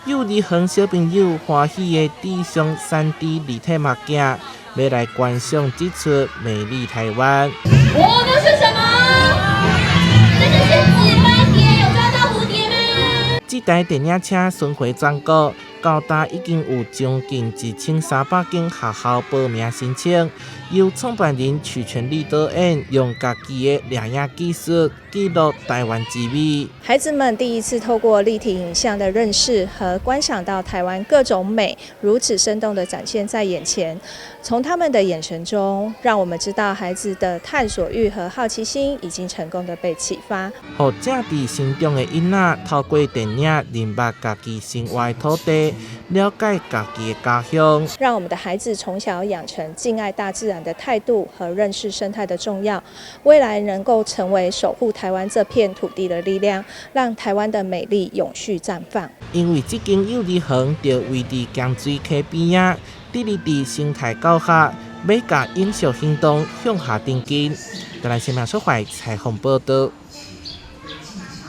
幼兒園小朋友歡喜的戴上 3D 立體目鏡，欲來觀賞這齣美麗台灣。我的是什麼？這個是紫斑蝶，有抓到蝴蝶嗎？這台電影車巡迴全國，到今已經有將近1300間學校報名申請。由創辦人許全利導演，用家己的攝影技術記錄台灣之美。孩子們第一次透過立體影像的認識和觀賞到台灣各種美如此生動的展現在眼前，從他們的眼神中，讓我們知道孩子的探索欲和好奇心已經成功的被啟發。予正佇成長的囡仔透過電影認捌家己生活的土地，了解家己的家鄉。讓我們的孩子從小養成敬愛大自然的態度和認識生態的重要，未來能夠成為守護台灣這片土地的力量，讓台灣的美麗永續綻放。因為這間幼兒園就位佇鹹水溪邊仔，致力佇生態教學，欲共永續行動向下連根。台南新聞所懷採訪報道。